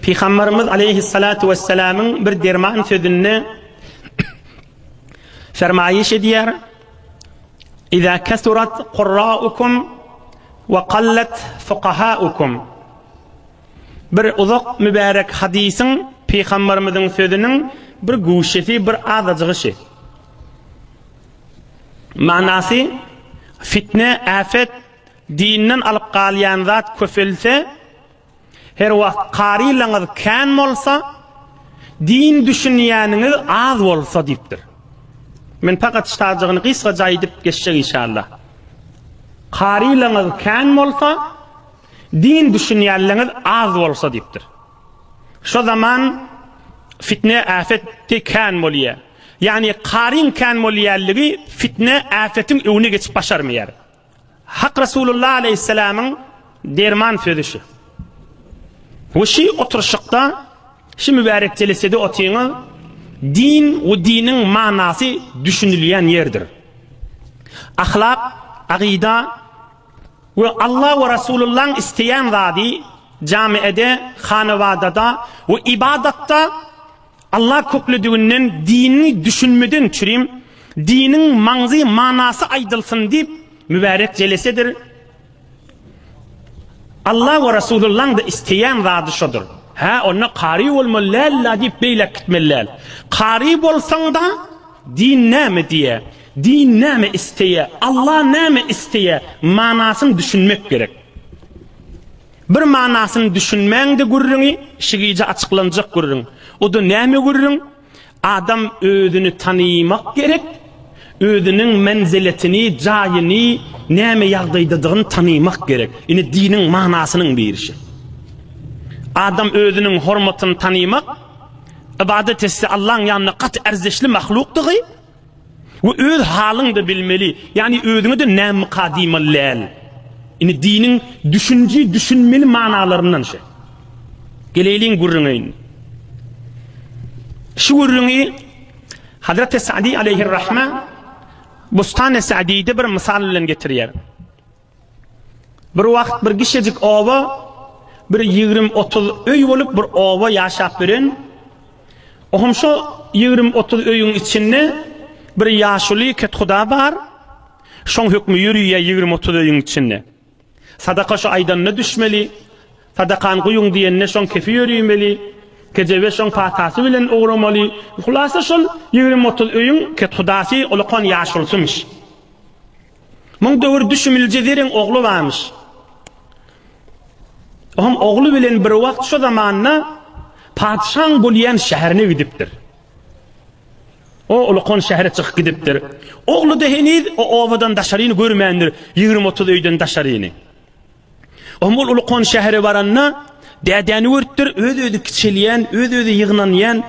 Pygamberimiz aleýhissalatu wessalamyň bir derman sözünde fermaýyş edýär. Iza kasurat qurraukum we qallat fuqahaukum. Bir uzak mübärek hadysyň pygamberimiziň sözüniň bir guşesi, bir azajygy şi. Manasy fitne, afet dinden alyp galýan zat köpelse, Her wagt karylaňyz kän bolsa, din düşünýäniňiz az bolsa diýipdir. Men pakat ştajygyny gysgaça aýdyp geçjek inşallah. Karylaňyz kän bolsa, din düşünýänleňiz az bolsa diýipdir. Şo zaman fitne äfet kän bolýar. Ýagny karyň kän bolýanlygy fitne äfetiň öňüne geçip başarmaýar. Hak Resulullah aleýhissalamyň derman sözi şu. We şu oturyşykda, şu mübärek jelesede otyňyz, din we diniň manasy düşünilýän ýerdir. Ahlak, agyda we Allah we Resulullahyň isleýän zady jamiede, hanabadada we ibadatda Allah köklediginden dinini düşünmeden çürim, diniň maňzy manasy aýdylsyn diýip mübärek jelesedir. Allah we Resulullaň da isleýän zady şodur. Hä, onda kary bolmaly däl-la diýip beýläk gitmeli däl. Kary bolsaň-da, din näme diýýär, din näme isleýär, Allah näme isleýär, manasyny düşünmek gerek. Bir manasyny düşünmäňde gürrüňi şi gije açyklanjak gürrüň. O-da näme gürrüň? Adam özüni tanymak gerek, özüniň menziletini, jaýyny, näme ýagdaýdadygyny tanymak gerek. Ine diniň manasynyň biri şi. Adam özüniň hormatyny tanymak, ybadat etse Allaň ýanynda gaty erzişli mahlukdygy, We öz halyňda bilmeli. Ýagny özüňe-de nämmyka diýmeli däl. Indi diniň düşünji, düşünmeli manalaryndan şu. Geleýliň gürrüňe indi. Şu gürrüňi Hazreti Sa'di aleyhirrahma Bustan-y Sa'di'de bir mysal bilen getirýär. Bir wagt bir kişejik oba, bir 20-30 öý bolup bir oba ýaşap biren. Ohm şo 20-30 öýüň içinde bir ýaşuly kethuda bar. Şoň hökmi ýörüýär 20-30 öýüň içinde. Sadaka şo aýdanyna düşmeli. Sadakany guýuň diýende şoň kefi ýörüýmeli. Kejebe şoň patasy bilen ugramaly. Hulasa şol 20-30 öýüň kethudasy ulakan ýaşulysymyş. Muň döwür düşümilje zereň ogly barmyş. Ohm ogly bilen bir wagt şo zamanda patyşaň bolýan şäherine gidipdir. O ulukan şähere çykyp gidipdir. Ogly-da heniz o obadan daşaryny görmändir, 20-30 öýden daşaryny. Ohm ol ulukan şähere baranda dädäni görüpdir, öz-özi kiçelýän, öz-özi ýygnanýan.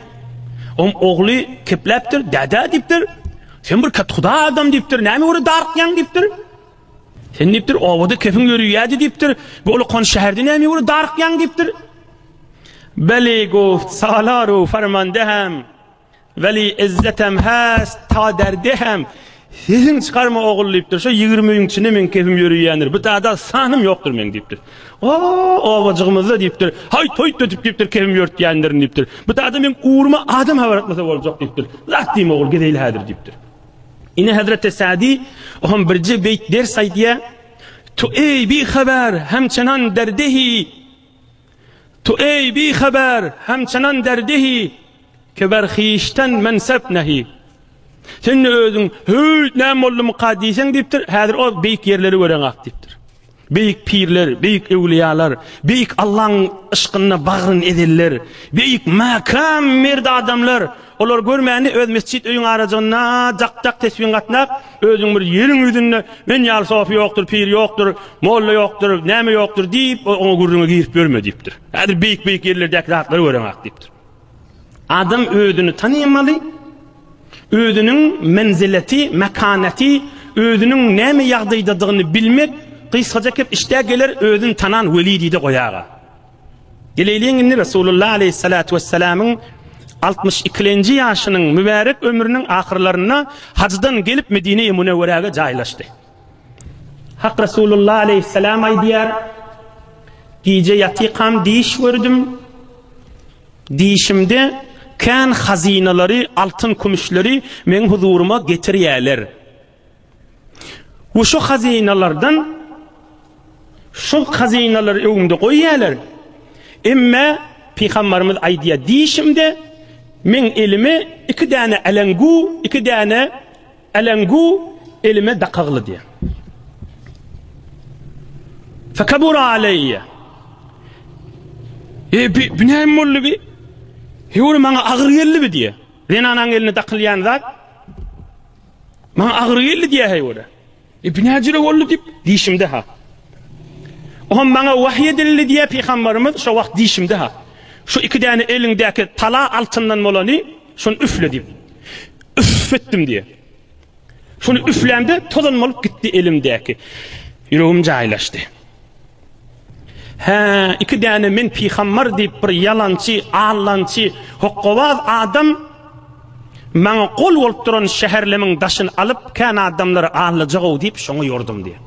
Ohm ogly kepläpdir, dädä diýipdir. Sen bir kethuda adam diýipdir, näme görä darykýaň diýipdir. Sen diýipdir, obada kefiň ýörüýädi diýipdir. Bu ulukan şäherde näme görä darykýaň diýipdir. Beli guft salaru farmandehem. Weli izzetem has ta derdehem. Sesiňi çykarma ogul diýipdir. Şo 20 öýüň içinde meň kefim ýörüýändir. Bu tada sanym ýokdur meň diýipdir. O obajygymyzda diýipdir. Haýt hoýt ötüp diýipdir kefim ýörtýändirin diýipdir. Bu tada meň ugruma adam habar atmasa boljak diýipdir. Zat diýme ogul gezeýli häzir diýipdir. Ine Hazreti Sadi ohm birje beýt ders aýdýar. Tu eý bihabar hemçenan derdehi Tu eý bihabar hemçenan derdehi Ke ber hyşdan mensep nehi. Sen-de özüň, Höý, näme boldumyka diýseň diýipdir, häzir o beýik ýerleri göreňak diýipdir. Beýik pirler, beýik öwlüýalar, beýik Allaň yşkynda bagryn edenler, beýik mäkäm merd adamlar, olar görmäni öz mesjit öýüň arajygynda jak-jak tesbiň gatnap, özüň bir ýeriň ýüzünde men ýaly sofy ýokdur, pir ýokdur, molla ýokdur, näme ýokdur diýip, oňa gürrüňe girip ýörme diýipdir. Häzir beýik-beýik ýerlerdäki zatlary göreňak diýipdir. Adam özüni tanymaly, özüniň menzileti, mekaneti, özüniň näme ýagdaýdadygyny bilmek, gysgaça kep işdä geler, özüni tanan weli diýdi goýaga. Geleýliň indi Resulullah aleyhissalatu vesselamyň 62-nji ýaşynyň mübärek ömrüniň ahyrlarynda hajdan gelip Medine-i Münewweräge jaýlaşdy. Hak Resulullah aleyhissalam aýdýar, Gije ýatykam diş gördüm. Diýşimde kän hazynalary, altyn-kümüşleri meň huzuryma getirýärler. We şu hazynalardan şol hazynalary öňümde goýýarlar. Emme Pygambarymyz aýdýar, diýşimde meň elime iki däne äleňgu, iki däne äleňgu elime dakagly diýýär. Fekabura aleýye. E, bi, bi näme boldy bi? Ýöne maňa agyr geldi bi diýýär. Zenanaň eline dakylýan zat Maňa agyr geldi diýýär heý ora. E bu näjüre boldy diýip dişimde ha. Ohm maňa wahy edildi diýýär pygamberimiz şo wagt dişimde ha. Şu iki däne eliňdäki tala altyndan bolany şony üfle diýip. Üf etdim diýýär. Şony üflämde tozan bolup gitdi elimdäki. Ýüregim jaýlaşdy. Hä, iki däne men pygambar diýip bir ýalançy, allançy, hokgabaz adam maňa gol bolup duran şäherlemiň daşyny alyp, kän adamlary allajagow diýip şoňa ýordum diýýär.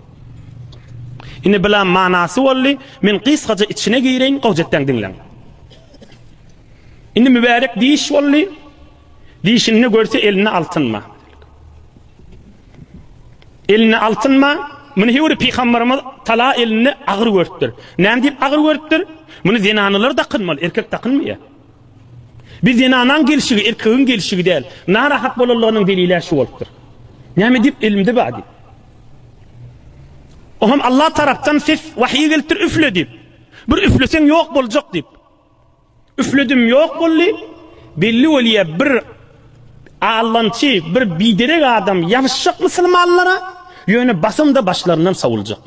Indi bula manasy boldy, men gysgaja içine gireýin, gowjetdäň diňläň. Indi mübärek diş boldy, dişinde görse elinde altyn bar. Elinde altyn bar. Muny hewri pygamberimiz tala elinde agyr görüpdir. Näme diýip agyr görüpdir? Muny zenanalar dakynmaly, erkek dakynmaýar. Bir zenanaň gelşigi erkegiň gelşigi däl. Narahat bolanlygynyň delili şu bolupdyr. Näme diýip elimde bar diýip. O hem Allah tarapdan ses wahiý gelipdir üfle diýip. Bir üfleseň ýok boljak diýip. Üfledim ýok boldy. Belli bolýa bir allançy, bir biderek adam ýabyşjak musulmanlara, ýöne basym-da başlaryndan sowuljak.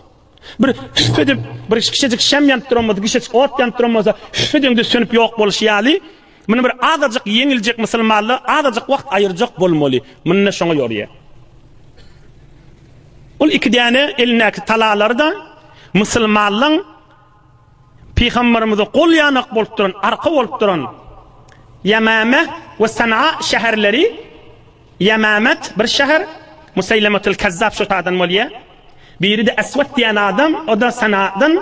Bir üf edip, bir kiçijik şem ýanyp duran bolsa, kiçijik ot ýanyp duran bolsa, üf edeňde sönüp ýok bolşy ýaly, muny bir azajyk ýeňiljek musulmanlara azajyk wagt aýyrjak bolmaly. Munda şoňa ýorýar. Ol iki däne elindäki talalary-da musulmanlaň Pygamberimize gol ýanak bolup duran, arka bolup duran Ýemame we Sanaa şäherleri, Ýemamet bir şäher, Museýlemetul Kezzap şo taýdan bolýar. Biri-de Eswet diýen adam, o-da Sanaadan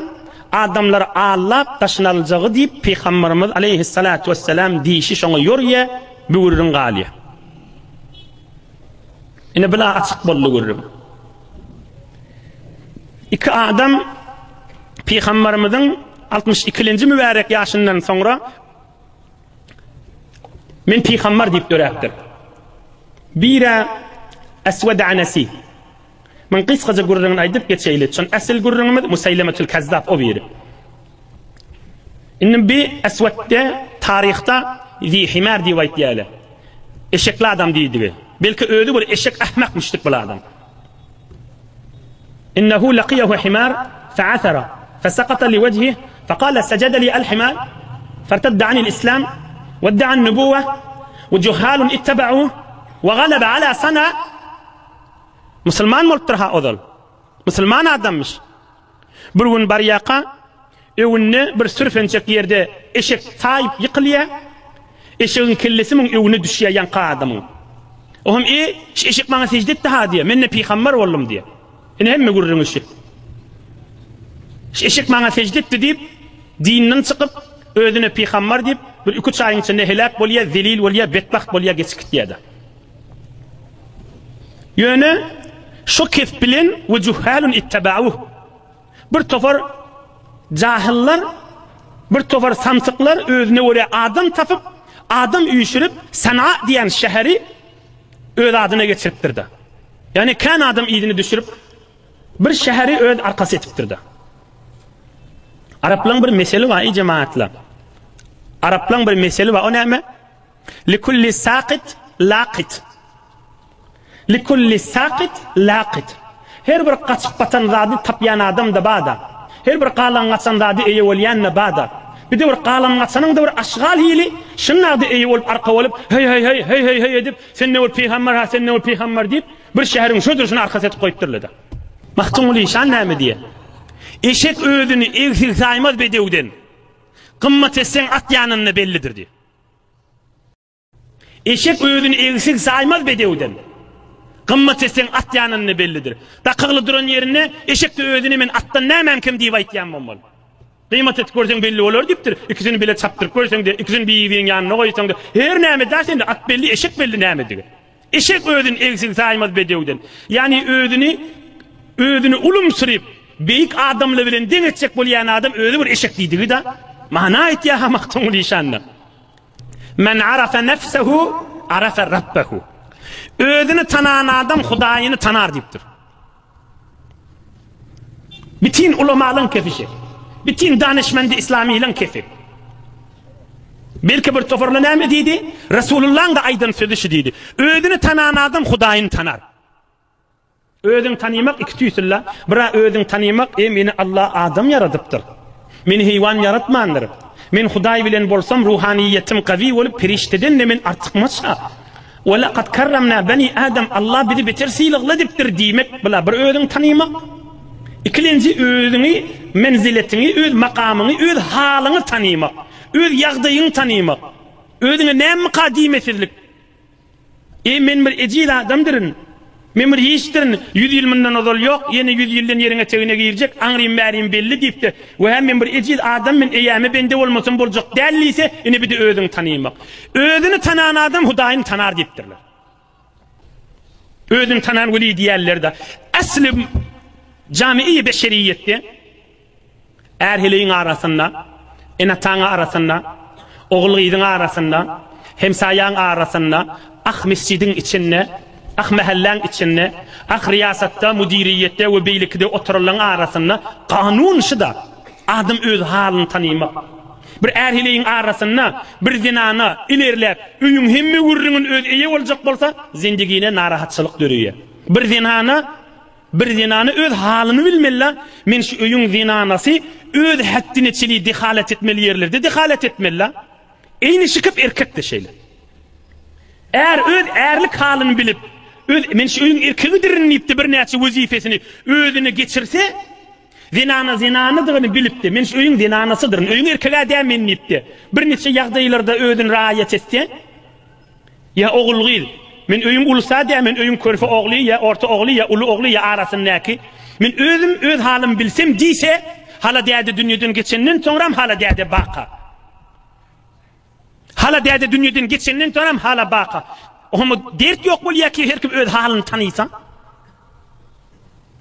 adamlary aldap daşyna aljagy diýip Pygamberimiz aleýhissalatu wessalam diýşi şoňa ýorýar, bu gürrüň galýar. Ine bula açyk boldy gürrüň. Iki adam Pygamberimiziň 62-nji mübärek ýaşyndan soňra men pygamber diýip döräpdir. Bire Eswed Anasi. Men gysgaça gürrüňini aýdyp geçeýli. Çün äsil gürrüňimiz Museýlemetül Kezzap o biri. Indi bi Eswedde taryhda Zi Himar diýip aýtýarlar. Eşekli adam diýdigi. Belki özi bir eşek ahmak müşrik bir adam. Innehu laqiyahu himar fa'athara fasaqata li wajhihi faqala sajada li al-himar fartadda anil islam wadda'a an-nubuwwa wa juhalun ittaba'u wa ghalaba ala sana Musulman bolupdyr ha ozal. Musulman adammyş. Bir gün barýaka, öwünde bir sürfençek ýerde eşek taýyp ýykylýar. Eşegiň kellesi muň öwüne düşýär ýaňky adamyň. O hem e, şu eşek maňa sežde etdi ha diýýär. Men-de pygamber boldum diýýär. Ine hemme gürrüňi şu. Şu eşek maňa sežde etdi diýip, dinden çykyp, özüne pygamber diýip, bir iki-üç aýyň içinde heläk bolýar, zelil bolýar, betbagt bolýar, geçip gitýär-de. Ýöne şo kesp bilen we juhalun ittabauh bir topar jahyllar, bir topar samsyklar özüne görä adam tapyp, adam üýşürip, Sana diýen şäheri öz adyna geçiripdir-de. Ýagny kän adam yzyny düşürip, bir şäheri öz arkasy etipdir-de. Araplaryň bir meseli bar, eý jemagatlar. Araplaryň bir meseli bar, o näme? Likulli sakyt lakyt. Likulli sakyt lakyt. Her bir gaçyp batan zady tapýan adam-da bar-da. Her bir galan-gaçan zady eýe bolýan-da bar-da. Bir-de bir galan-gaçanyň-da bir aşgal hili, şundag-da eýe bolup arka bolup, heý-heý-heý, heý-heý-heý edip, sen ne bir pygamber ha, sen ne bir pygamber diýip, bir şäheriň şo durşuna arkasy etip goýupdyrlar-da. Magtymguly işan näme diýýär? Eşek özüni egsik saýmaz bedewden. Gymmat etseň at ýanynda bellidir diýýär. Eşek özüni egsik saýmaz bedewden. Gymmat etseň at ýanynda bellidir. Dakygly duran ýerinde eşek-de özüni men atdan nämäm kem diýip aýtýan bolmaly. Gyýmat edip görseň belli bolar diýipdir. Ikisini bile çapdyryp görseň-de, ikisini bir-biriniň ýanyna goýsaň-da, her näme däl sende at belli, eşek belli nämedigi. Eşek özüni egsik saýmaz bedewden. Ýagny özüni özüni ulumsyryp, beýik adamlar bilen deň etjek bolýan adam özi bir eşek diýdigi-da. Mana aýtýar-ha Magtymguly işanda. Men arafa nefsehu arafa rabbehu. Özüni tanan adam Hudaýyny tanar diýipdir. Bitin ulamalaň kefişi. Bitin danyşmendi islamylaň kefi. Belki bir toparla näme diýdi? Resulullaň da aýdan sözi şu diýdi. Özüni tanan adam Hudaýyny tanar. Özüň tanymak iki tüýsüllä. Bira özüň tanymak, e meni Allah adam ýaradypdyr. Meni heýwan ýaratmandyr. Men Hudaý bilen bolsam ruhanyýetim gawy bolup perişdeden-de men artykmaç-a. Ve lekad kerremna beni Adam Allah bizi beter sylagladypdyr diýmek bula bir özüňi tanymak. Ikilenji özüňi menziletiňi, öz makamyňy, öz halyňy tanymak. Öz ýagdaýyňy tanymak. Özüňe nämika diýmesizlik. Eý, men bir ejiz adamdyryn. Men bir hiçdirin. Ýüz ýyl mundan ozal ýok, ýene ýüz ýyldan ýeriň etegine girjek, aňrym-bärim belli diýipdir. We men bir ejiz adam, men eýäme bende bolmasam boljak däl diýse, ine bir-de özüňi tanymak. Özüni tanan adam Hudaýyny tanar diýipdirler. Özüni tanan weli diýerler-de. Asly jami-i beşeriýetde Är-heleýiň arasynda, ene-ataň arasynda, ogul-gyzyň arasynda, hemsaýaň arasynda, ah mesjidiň içinde, ah mähelläň içinde, ah riýasatda, müdiriýetde we beýlekide oturanlaryň arasynda kanun şuda, adam öz halyny tanymak. Bir är-heleýiň arasynda bir zenana ilerläp, öýüň hemme gürrüňini özi eýe boljak bolsa, zendigine narahatçylyk döreýär. Bir zenana Bir zenana öz halyny bilmeli-la, men şu öýüň zenanasy öz hetdine çeli dehalat etmeli ýerlerde dehalat etmeli-la. Eýni şikip erkek-de şeýle. Är öz ärlik halyny bilip, öz men şu öýüň erkegidirin diýip-de birnäçe wezipesini özüne geçirse, zenana zenanadygyny bilip-de, men şu öýüň zenanasydyryn, öýüň erkeg-ä däl men diýip-de, birniçe ýagdaýlarda özüni raýat etse, Ýa ogul-gyz, Men öýüň ulusy-a däl, men öýüň körpe ogly, ýa orta ogly, ýa uly ogly, ýa arasyndaky. Men özüm öz halymy bilsem diýse, hala däde dünýeden geçenden soňram hala däde baka. Hala däde dünýeden geçenden soňram hala baka. Oňa dert ýok bolýar ki, her kim öz halyny tanysa.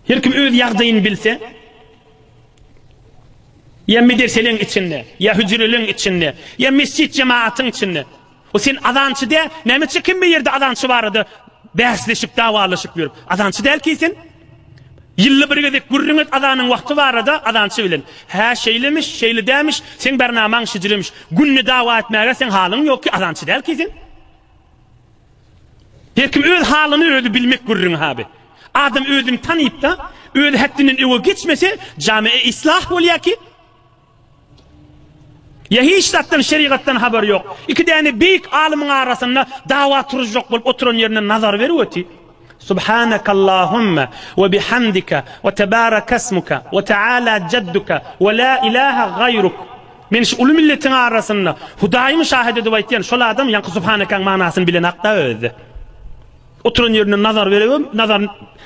Her kim öz ýagdaýyny bilse. Ýa mederseleň içinde, ýa hüjreleň içinde, ýa mesjit jemaatyň içinde. O sen azançy däl, näme üçin kim bir ýerde azançy barada bäsleşip, dawalaşyp ýörüp? Azançy däl ki sen. Ýylda bir gezek gürrüň et azanyň wagty barada azançy bilen. Hä, şeýlemiş, şeýle dämiş, seň bernamaň şijremiş. Günde dawa etmäge seň halyň ýok ki, azançy däl ki sen. Her kim öz halyny özi bilmek gürrüňi haby. Adam özüni tanyp-da, öz hetdinden öňe geçmese, jamiä islah bolýar ki, Ýa hiç zatdan şerigatdan habary ýok. Iki däne beýik alymyň arasynda dawa turuzjak bolup oturan ýerinden nazar berip öti. Subhanakallahumma we bihamdika we tebarakasmuka we taala jadduka we la ilaha gaýruk. Men şu uly milletiň arasynda Hudaýymy şahyt edip aýtýan, şol adam ýaňky subhanakaň manasyny bilenakda özi. Oturan ýerinden nazar berebem, nazar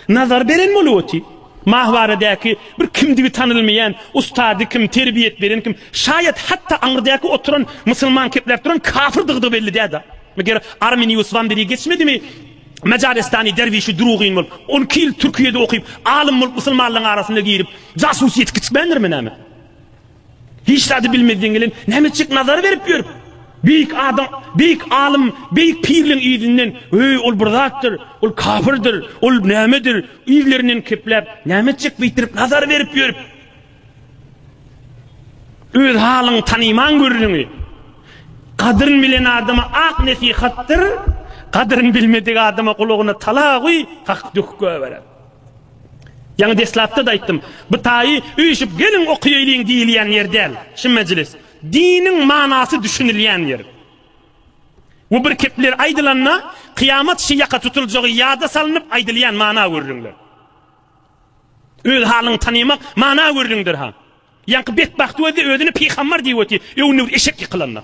nazar beren bolup oty. Mahwaredäki bir kimdigi tanylmaýan, ustady kim, terbiýet beren kim, şaýat hatda aňrydaky oturan musulman kepläp duran kafyrdygy-da belli däl-de. Meger Arminius Wamberi geçmedimi? Majaristany derwişi drugyn bolup, 12 ýyl Türkiýede okyp, alym bolup musulmanlaryň arasynda girip, jasus ýetip gitmändirmi näme? Hiç zady bilmezden gelen, näme etjek nazar berip ýörüp, beýik adam, beýik alym, beýik pirliň yzyndan, öý, ol bir zatdyr, ol kafirdir, ol nämedir, yzlerinden kepläp, näme etjek beýtdirip nazar berip ýörüp, öz halyňy tanyman görüniňi, gadyryn bilen adama ak nesihatdyr, gadyryn bilmedik adama gulagyna talagy kakyp döküp goýberer. Ýaňy deslapda-da aýtdym. Bu taýy üýşüp geliň okaýalyň diýilýän ýer däl, şu mejlis. Diniň manasy düşünilýän ýer. Bu bir kepler aýdylanda, kyýamat şi ýaka tutuljagy ýada salnyp aýdylýan mana gürrüňler. Öz halyňy tanymak mana gürrüňdir ha. Ýaňky betbagt özi özüni pygambar diýip otyr, öňünde bir eşek ýykylanda.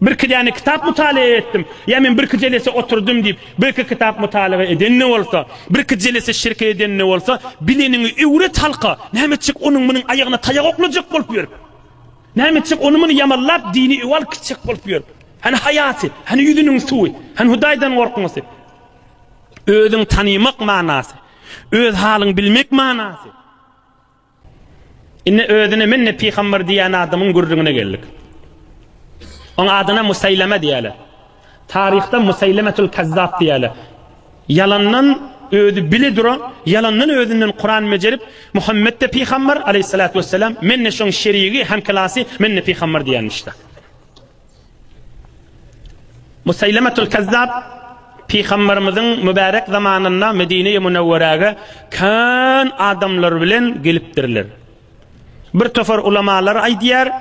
Birki däne kitap mutalaýa etdim, ýa men birki jelese oturdym diýip, birki kitap mutalaga eden-de bolsa, birki jelese şirket eden-de bolsa, bileniňi öwret halka, näme etjek onuň-munuň aýagyna taýak oklajak bolup ýörüp? Näme etjek ony-muny ýamanlap, dini öe alyp gitjek bolup ýörüp? Hany haýasy, hany ýüzüniň suwy, hany Hudaýdan gorkmasy? Özüň tanymak manasy, öz halyňy bilmek manasy. Indi özüne men-de pygamber diýýän adamyň gürrüňine geldik. Oň adyna Musaýleme diýýärler. Taryhda Musaýlemetul Kazzap diýýärler. Ýalandan özi bile dura, ýalandan özünden Kuran bejerip, Muhammet-de pygamber aleýhissalatu wesselam, men-de şoň şerigi, hemklasy, men-de pygamber diýýänmişdi. Musaýlematul Kezzap pygamberimiziň mübärek zamanynda Medine-i Münewweräge kän adamlar bilen gelipdirler. Bir topar ulamalar aýdýar,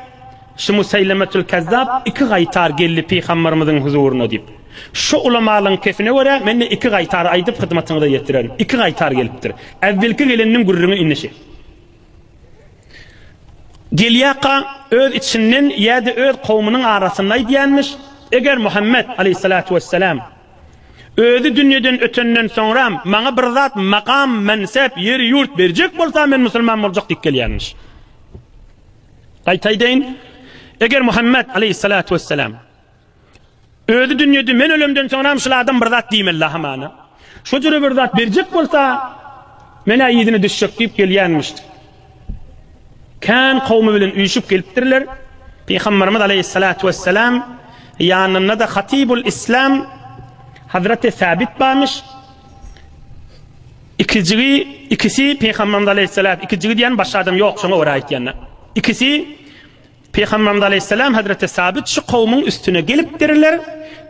şu Musaýlematul Kezzap iki gaýtar geldi pygamberimiziň huzuryna diýip. Şu ulamalaryň kefine görä men-de iki gaýtar aýdyp hyzmatyňyza ýetirerin. Iki gaýtar gelipdir. Äwwelki geleniniň gürrüňi indi şi. Gelýärka öz içinden ýa-da öz kowumynyň arasynda aýdýanmyş, Eger Muhammet, aleýhissalatu wessalam, özi dünýeden ötenden soňram maňa bir zat makam, mensep, ýer-ýurt berjek bolsa men musulman boljak diýip gelýänmiş. Gaýta aýdaýyn, eger Muhammet, aleýhissalatu wessalam, Özi dünýede men ölemden soňram şul adam bir zat diýmeli hamana. Şo jüre bir zat berjek bolsa, men-ä yzyna düşjek diýip gelýänmişdi. Kän kowmy bilen üýşüp gelipdirler. Pygamberimiz aleýhissalatu wessalam ýanynda-da Hatibul Islam Hazreti Sabit barmyş. Ikijigi, ikisi Pygamberimiz aleýhissalam, ikijigi diýen başga adam ýok, şoňa görä aýtýan. Ikisi Pygamberimiz aleýhissalam hezreti Sabit şu kowumyň üstüne gelipdirler.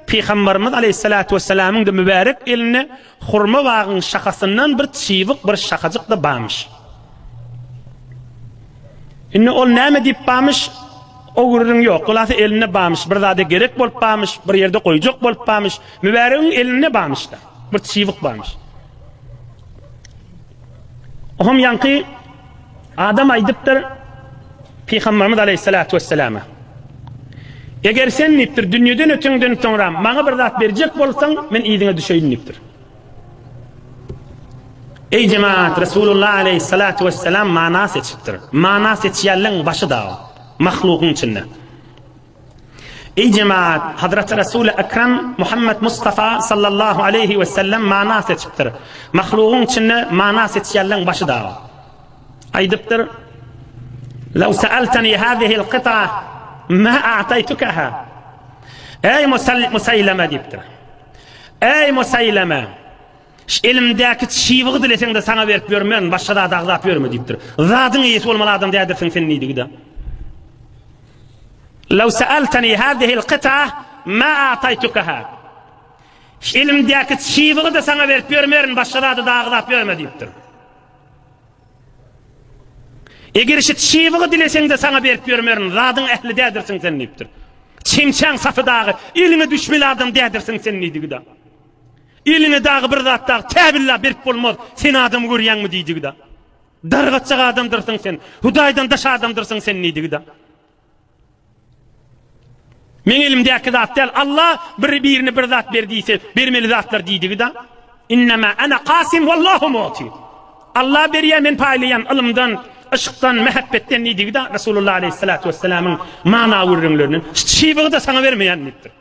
Pygamberimiz aleýhissalatu wessalamyň-da mübärek elinde hurma bagyň şahasyndan bir çybyk, bir şahajyk-da barmyş. Indi ol näme diýip barmyş, o gürrüň ýok. Hulasy elinde barmyş, bir zada gerek bolup barmyş, bir ýerde goýjak bolup barmyş. Mübäregiň elinde barmyş-da, bir çybyk barmyş. Ohm ýaňky adam aýdypdyr Pygamberimiz aleýhissalatu wesselama. Eger sen diýipdir, dünýeden öteňden soňra maňa bir zat berjek bolsaň, men yzyňa düşeýin diýipdir. Eý jemaat, Resulullah aleýhissalatu wesselam mana seçipdir. Mana seçýänleň başy dagy, mahlugyň içinde. Eý jemaat, Hazreti Resul-i Ekrem Muhammed Mustafa sallallahu aleýhi we sellem mana seçipdir. Mahlugyň içinde mana seçýänleň başy dagy. Aýdypdyr, Lew sa'altani hazihi'l qit'a ma a'taytukaha. Eý Musaýleme diýipdir. Eý Musaýleme, şu elimdäki çybygy dileseň-de saňa berip ýörmerin, başga zat agzap ýörme diýipdir. Zadyň eýesi bolmaly adam däldirsiň sen diýdigi-de. Lew sa'altani hazihi'l qit'a ma a'taytukaha. Şu elimdäki çybygy-da saňa berip ýörmerin, başga zady-da agzap ýörme diýipdir. Eger şu çybygy dileseň-de saňa berip ýörmerin, zadyň ähli däldirsiň sen diýipdir. Çemçäň sapy dagy eliňe düşmeli adam däldirsiň sen diýdigi-de. Eliňe dagy bir zat dagy täbilla berip bolmaz, sen adamy görýäňmi diýdigi-de. Dargatjak adamdyrsyň sen, Hudaýdan daş adamdyrsyň sen diýdigi-de. Meň elimdäki zat däl, Allah bir birine bir zat ber diýse, bermeli zatlar diýdigi-da. Innema ana kasim wallahu mu'ti. Allah berýär, men paýlaýan ylymdan, yşkdan, mähebbetden diýdigi-da Resulullah aleyhissalatu vesselamyň mana gürrüňlerinden. Şu çybygy-da saňa bermeýän diýipdir.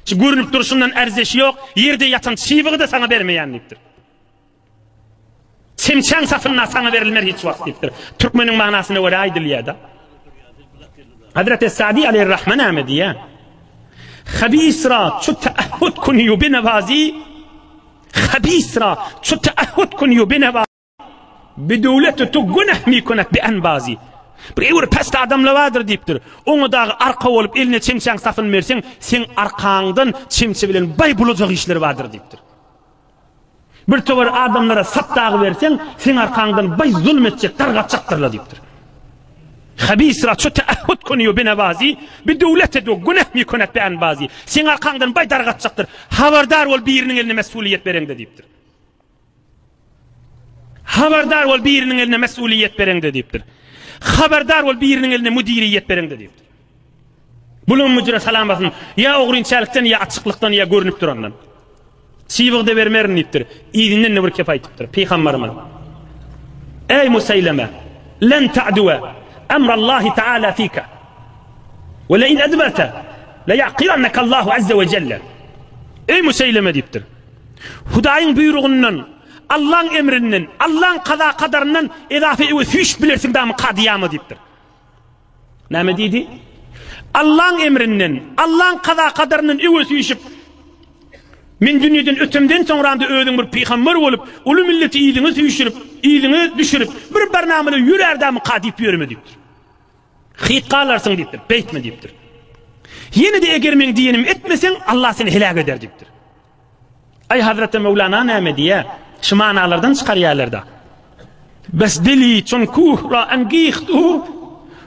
Şu görünüp durşundan ärzeşi ýok, ýerde ýatan çybygy-da saňa bermeýän diýipdir. Çemçäň sapynda saňa berilmer hiç wagt diýipdir. Türkmeniň manasyna görä aýdylýar-da. Hazreti Sadi aleyhir-Rahman näme diýýär? Habisra çu taahhud kun yu binewazi Habisra çu taahhud kun yu binewazi Bi döwleti tu günah mi kunet bi anbazi Bir öwür pes adamlar bardyr diýipdir. Oňa dagy arka bolup eline çemçäň sapyny berseň, seň arkaňdan çemçe bilen baý bulajak işleri bardyr diýipdir. Bir towar adamlara sap dagy berseň, seň arkaňdan baý zulum etjek, dargatjakdyrlar diýipdir. Habisra ço teahhud kuniýu binewazi, bi döwlet edu güneh mi kunet bi anbazi. Seň arkaňdan baý dargatjakdyr. Habardar bol biriniň eline mesuliýet bereňde diýipdir. Habardar bol biriniň eline mesuliýet bereňde diýipdir. Habardar bol biriniň eline müdiriýet bereňde diýipdir. Buluň müdire salam basyn, ýa ogrynçälikden, ýa açyklykdan, ýa görnüp durandan. Çybygy-da bermerin diýipdir. Yzyndan-da bir kep aýdypdyr. Pygamberimiz. Eý Museýleme, len ta'duwe emrallahi ta'ala fika. We le in edberte le ya'kirannaka Allahu azze we celle. Eý Museýleme diýipdir. Hudaýyň buýrugyndan, Allaň emrinden, Allaň kaza-kadaryndan edafe öwe süýşüp bilersiň damy kadyýama diýipdir. Näme diýdi? Allaň emrinden, Allaň kaza-kadaryndan öňe süýşüp, Men dünýeden ötemden soňra-da özüň bir pygamber bolup, uly milleti yzyňa süýşürip, yzyňa düşürip, bir barnamada ýörärdämika diýip ýörme diýipdir. Hyt galarsyň diýipdir, beýtme diýipdir. Ýene-de eger meň diýenimi etmeseň, Allah seni heläk eder diýipdir. Aý Hazreti Möwlana näme diýýär? Şu manalardan çykarýarlar-da. Bes dili çun kuh ra angiht u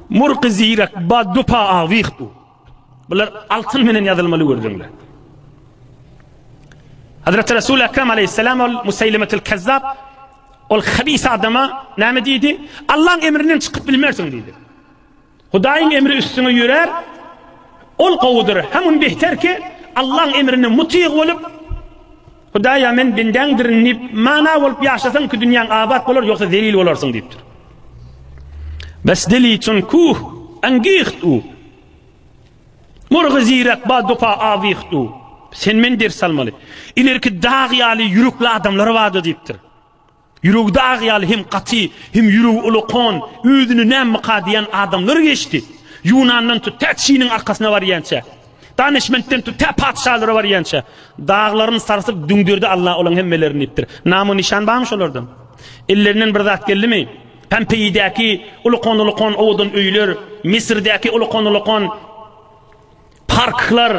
murky zirek ba dupa awiht u. Bular altyn menen ýazylmaly gürrüňler. Hazreti Resul Ekrem aleyhisselam ol Museýlemetul Kezzab ol habis adama näme diýdi? Allaň emrinden çykyp bilmersiň diýdi. Hudaýyň emri üstüňe ýörär, ol gowudyr, hem behter ki, Allaň emrine mutyg bolup, Hudaýa men bendäňdirin diýip, mana bolup ýaşasaň ki dünýäň abat bolar, ýogsa zelil bolarsyň diýipdir. Bes dili çun kuh angiht u. Murgy zirek ba dupa awiht u. Sen men ders almaly. Ilerki dag ýaly ýürekli adamlar bardy diýipdir. Ýüregi dag ýaly hem gaty, hem ýüregi ulakan, özüni nämika diýen adamlar geçdi. Ýunandan tut, tä Çiniň arkasyna barýança. Danyşmentden tut, tä patyşalara barýança. Daglaryny sarsyp düňderdi Alla olaň hemmelerini diýipdir. Namu-nyşan barmy şolardan? Ellerinden bir zat geldimi? Pompeýidäki ulakan-ulakan owadan öýler, Müsürdäki ulakan-ulakan Parklar,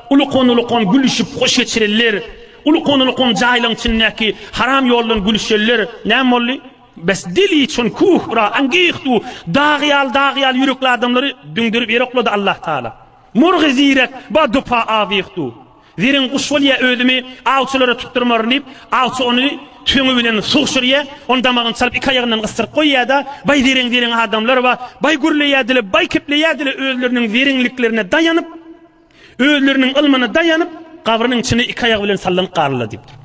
ulukan-ulukan gülüşip hoş geçirenler, ulukan-ulukan jaýlaryň içindäki haram ýoldan gülüşenler näme boldy? Bes dili çun kuh ra angihtu dag ýaly dag ýaly ýürekli adamlary düňderip ýere oklady Allah Taala. Murgy zirek ba dupa awihtu. Zereň guş bolýa özümi awçylara tutdurmaryn diýip, awçy ony tüfeňi bilen sugşurýa, ony damagyny çalyp iki aýagyndan gysdyryp goýýa-da, baý zereň-zereň adamlar bar, baý gürleýädile, baý kepleýädile özleriniň zereňliklerine daýanyp, özleriniň ylmyna daýanyp, gabrynyň içine iki aýagy bilen sallanyp galdylar diýipdir.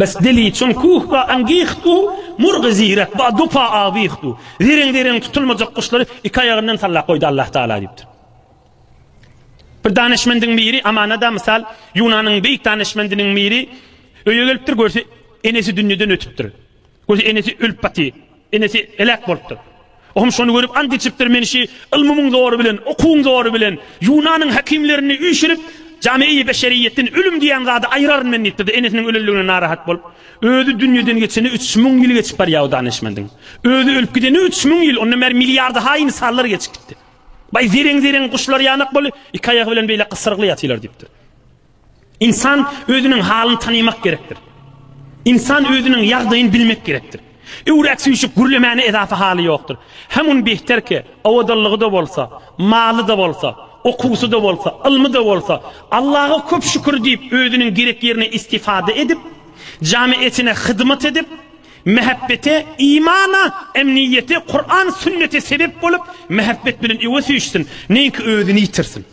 Bes dili çun kuh ba angihtu murgy zirek ba dupa awihtu. Zereň-zereň tutulmajak guşlary iki aýagyndan sallap goýdy Allah Taala diýipdir. Bir danyşmendiň biri, Amanada mysal, Ýunanyň beýik danyşmendiniň biri öýe gelipdir, görse, enesi dünýeden ötüpdir. Görse, enesi ölüp baty, enesi heläk bolupdyr. Ohm şony görüp ant içipdir, men şi ylmymyň zory bilen, okuwyň zory bilen Ýunanyň häkimlerini üýşürip, jamiýi beşeriýetden ölüm diýen zady aýyraryn men diýipdir-de, enesiniň ölenligine narahat bolup, özi dünýeden geçeni 3000 ýyl geçip barýar o danyşmendiň. Özi ölüp gideni 3000 ýyl, ondan bäri milliardy-ha ynsanlar geçip gitdi. Baý zereň-zereň guşlar ýanak boldy, iki aýagy bilen beýle gysyrgly ýatylar diýipdir. Ynsan özüniň halyny tanymak gerekdir. Ynsan özüniň ýagdaýyny bilmek gerekdir. Öwräk süýşüp gürlemäne edafa haly ýokdur. Hem un behter ki, owadanlygy-da bolsa, maly-da bolsa, okuwsy-da bolsa, ylmy-da bolsa, Allaha köp şükür diýip özüniň gerek ýerine istifada edip, jamiýetine hyzmat edip, Mähebbete, imana, emniýete, Kuran sünnete sebep bolup, mähebbet bilen öňe süýşsün, neňki özüni ýitirsin.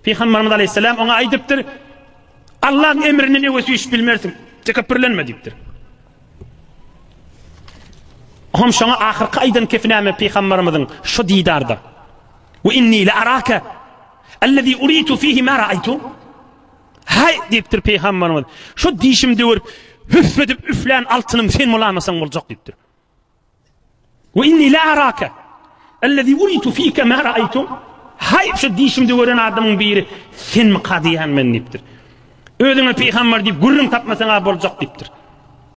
Pygamberimiz aleyhisselam oňa aýdypdyr, Allahyň emrinden öňe süýşüp bilmersiň, tekepbürlenme diýipdir. Hom şoňa ahyrky aýdan kefi näme pygamberimiziň şu didarda. We inni la araka allazi uritu fihi ma ra'aytu. Haý, diýipdir pygamberimiz, şu dişimi döwürip, hüf edip üflän altynym sen bolamasaň boljak diýipdir. We inni la araka allazi uritu fika ma ra'aytu. Haý, şu dişimi döweren adamyň biri senmika diýýän men diýipdir. Özüňe pygamber diýip gürrüň tapmasaň-a boljak diýipdir.